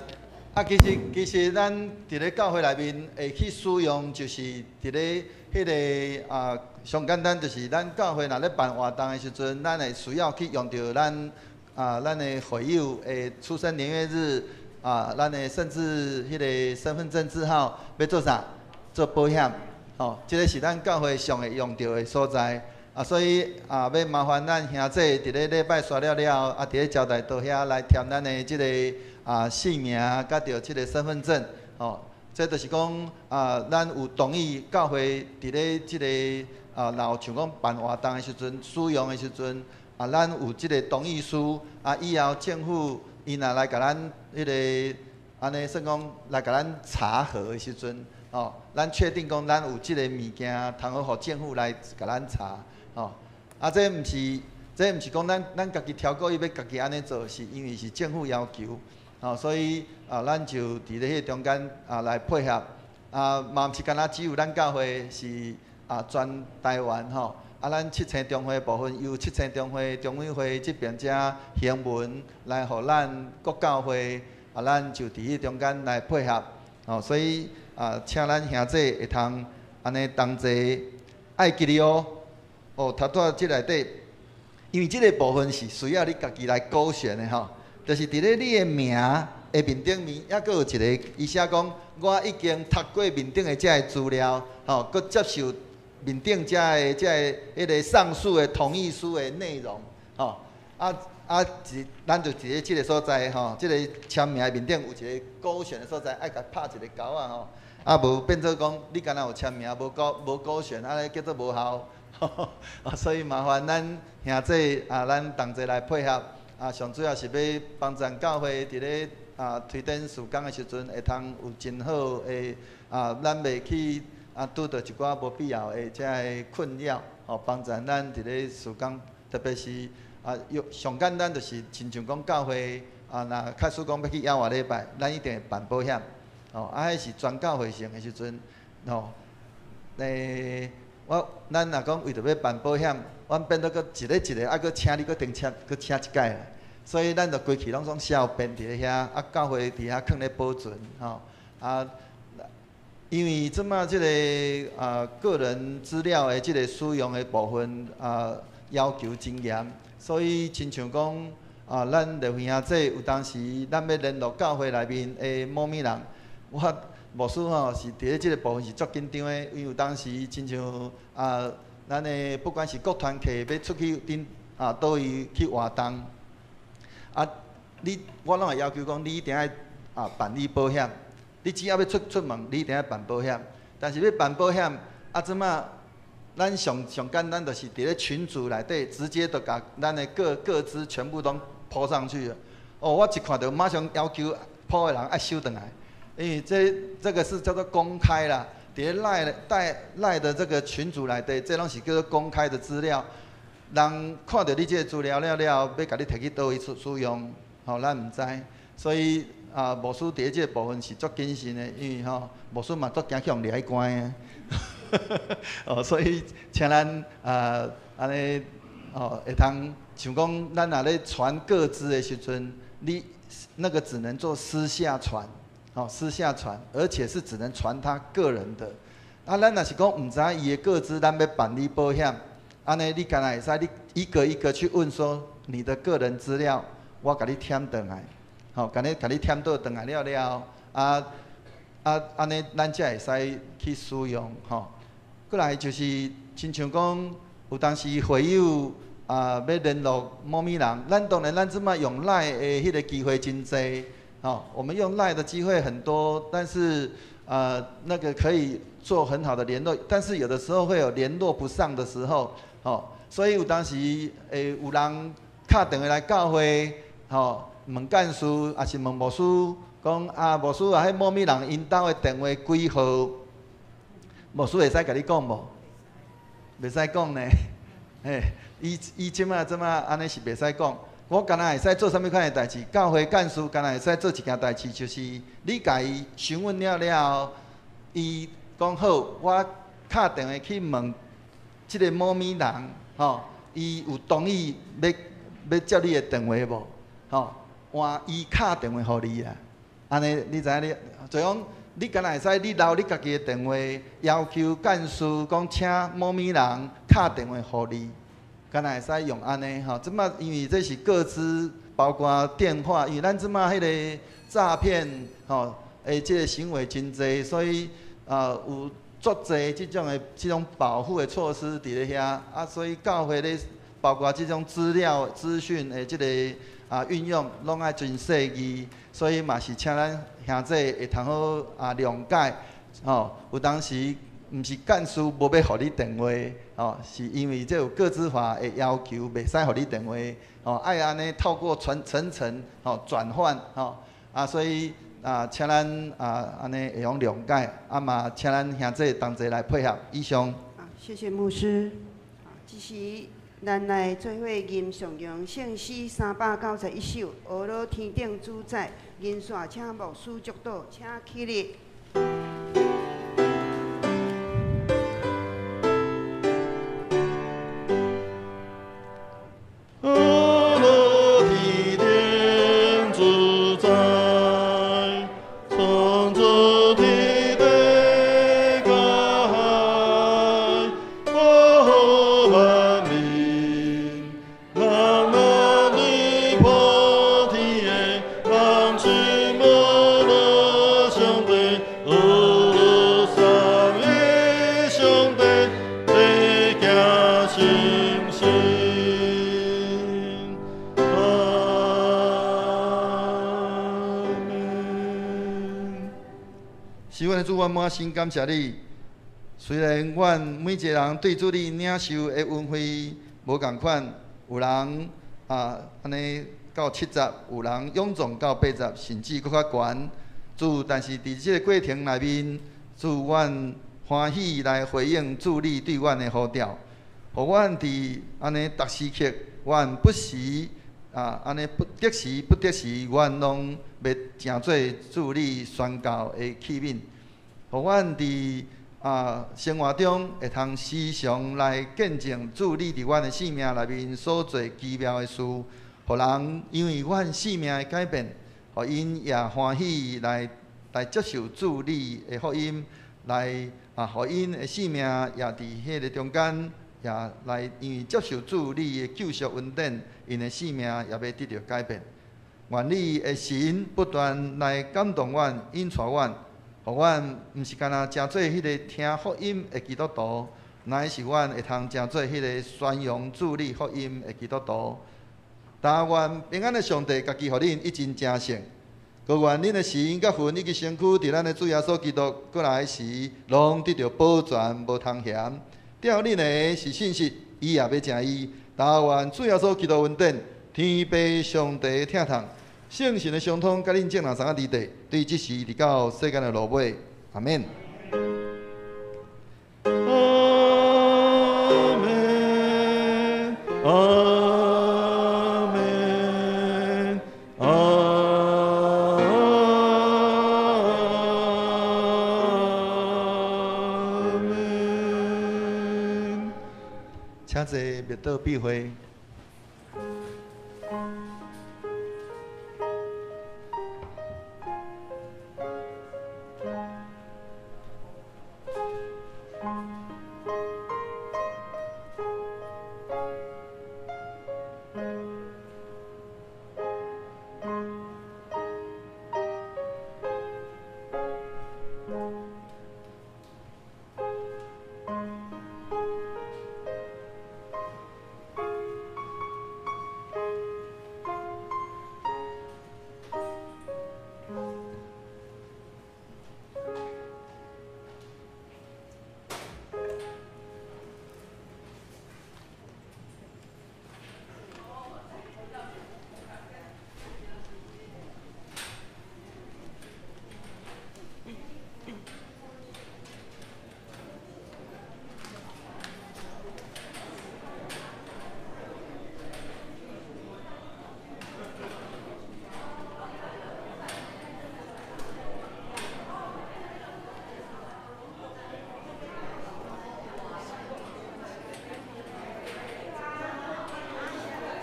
其实咱伫咧教会内面会去使用，就是伫咧彼个啊，上简单就是咱教会若咧办活动的时阵，咱会需要去用著咱啊，咱的会友的出生年月日。啊，咱的甚至彼个身份证字号欲做啥？做保险，吼，这个是咱教会上会用著的所在。啊，所以啊，欲麻烦咱兄弟伫咧礼拜煞了了后，啊，伫咧招待桌遐来填咱的这个啊姓名，佮著这个身份证，吼，这就是讲啊，咱有同意教会伫咧这个啊，若有像讲办活动的时阵，使用的时阵，啊，咱有这个同意书，啊，以后政府伊若来共咱彼个按呢算讲来共咱查核的时阵，哦，咱确定讲咱有这个物件，通好予政府来共咱查，哦，啊，这毋是讲咱家己超过伊欲家己按呢做，是因为是政府要求，哦，所以啊，咱就伫咧彼个中间啊来配合，啊，嘛毋是干焦只有咱教会是啊全台湾吼。啊，咱七星中会部分由七星中会中委会这边遮行文来予咱各教会啊啊，咱就佇彼中間來配合，吼，所以啊，請咱兄弟會通按呢同齊愛記得哦，哦，頭拄仔這內底，因為這个部分是需要你家己來勾選的吼，就是佇咧你的名的面頂面，猶閣有一个，伊寫講我已經讀過面頂的這个資料，吼，閣接受面頂這个這个彼个上述的同意書的內容，吼，啊。啊，一，咱就佇咧這个所在吼，這个簽名的面頂有一个勾選的所在，愛共拍一个勾仔吼。啊，無變做講你敢若有簽名，無勾無勾選，按呢叫做無效。啊，所以麻煩咱兄弟啊，咱同齊來配合。啊，上主要是欲幫贊教會佇咧啊推展事工的時陣，會通有真好的啊，咱袂去啊拄著一寡無必要的這个困擾，吼，幫贊咱佇咧事工，特別是。啊，上簡單就是親像講教會啊，若假使講欲去野外禮拜，咱一定會辦保險，吼，啊，彼是全教會性的時陣，吼，欸，咱若講為著欲辦保險，阮變做閣一个一个愛閣請你閣重簽，閣請一擺，所以咱就規氣攏總寫有編佇咧遐，啊，教會佇遐囥咧保存，吼，啊，因為這馬這个啊個人資料的這个使用的部分啊要求真嚴。所以，親像講啊，咱劉兄弟有當時，咱欲聯絡教會內面的某物人，我牧師吼是佇咧這个部分是足緊張的，因為有當時親像啊，咱的不管是國團客欲出去頂啊，佗位去活動，啊，你我攏會要求講，你一定愛啊辦理保險，你只要欲出出門，你一定愛辦保險。但是欲辦保險，啊，這馬。咱上上簡單就是佇咧群組內底，直接就共咱的個個資全部攏 po 上去了。哦，我一看著馬上要求 po 的人愛收轉來，因為這這个是叫做公開啦。佇咧 LINE 帶 LINE 的這个群組內底，這攏是叫做公開的資料。人看著你這个資料了了，欲共你提去佗位使使用，吼，咱毋知。所以啊，牧師佇咧這个部分是足謹慎的，因為吼，牧師嘛足驚去予掠去關的。哦，所以請咱啊，按呢哦，會通像講，咱若咧傳個資的時陣，你那個只能做私下傳，哦，私下傳，而且是只能傳他個人的。啊，咱若是講毋知伊的個資，咱欲辦理保險，按呢你敢若會使你一個一個去問說你的個人資料，我共你添轉來，吼，共你共你添倒轉來了了，啊啊，按呢咱才會使去使用，吼。過來就是親像講，有當時會友啊，欲聯絡某物人，咱當然咱這馬用 LINE 的彼个機會真濟，吼，我們用 LINE 的機會很多，但是那個可以做很好的聯絡，但是有的時候會有聯絡不上的時候，吼，所以有當時會有人敲電話來教會，吼，問幹事，抑是問牧師，講啊，牧師啊，彼某物人𪜶兜的電話幾號？牧師會使共你講無？袂使講呢。嘿，伊伊這馬這馬按呢是袂使講。我敢若會使做啥物款的代誌？教會幹事敢若會使做一件代誌，就是你共伊詢問了了後，伊講好，我敲電話去問這个某物人，吼，伊有同意欲欲接你的電話無？吼，換伊敲電話予你啦。按呢，你知影你，就講。你敢若會使，你留你家己的電話，要求幹事講請某物人敲電話予你，敢若會使用按呢吼？這馬因為這是個資，包括電話，因為咱這馬彼個詐騙吼的這个行為真濟，所以啊有足濟這種的這種保護的措施佇咧遐啊，所以教會咧包括這種資料資訊的這个啊運用，攏愛真細膩，所以嘛是請咱兄弟會通好啊諒解，吼，有當時毋是幹事無欲予你電話，吼，是因為這有個資法的要求，袂使予你電話，吼，愛按呢透過層層層吼轉換，吼，啊，所以啊，請咱啊按呢會用諒解，啊嘛，請咱兄弟同齊來配合。以上。啊，謝謝牧師。啊，這時咱來做伙吟誦頌聖詩391首，呵咾天頂主宰，銀線請牧師祝禱，請起立。呵咾天頂主宰。阮滿心感謝你。雖然阮每一个人對主你領受的恩惠無仝款，有人啊按呢到70，有人勇壯到80，甚至閣較懸。主，但是佇這个過程內面，主，阮歡喜來回應主你對阮的呼召，予阮佇按呢逐時刻，阮不時啊按呢不得時不得時，阮攏欲成做主你宣教的器皿，予阮佇生活中會通時常來見證主你佇阮的生命內面所做奇妙的事，予人因為阮生命的改變，予𪜶也歡喜來接受主你的福音，來予𪜶的生命也佇彼个中間，也來因為接受主你的救贖恩典，𪜶的生命也欲得著改變。願你的神不斷來感動阮，引帶阮。予阮毋是干焦成做彼个聽福音的基督徒，乃是阮會通成做彼个宣揚主你福音的基督徒。但願平安的上帝家己予恁一盡成聖，閣願恁的神佮魂以及身軀，佇咱的主耶穌基督閣來時，攏得著保全，無通嫌。吊恁的是信實，伊也欲成義。但願主耶穌基督恩典，天父上帝疼痛，聖神的相通，佮恁眾人三個佇地，對這時直到世間的落尾，阿們。阿們，阿們，阿們。請坐，默禱閉會。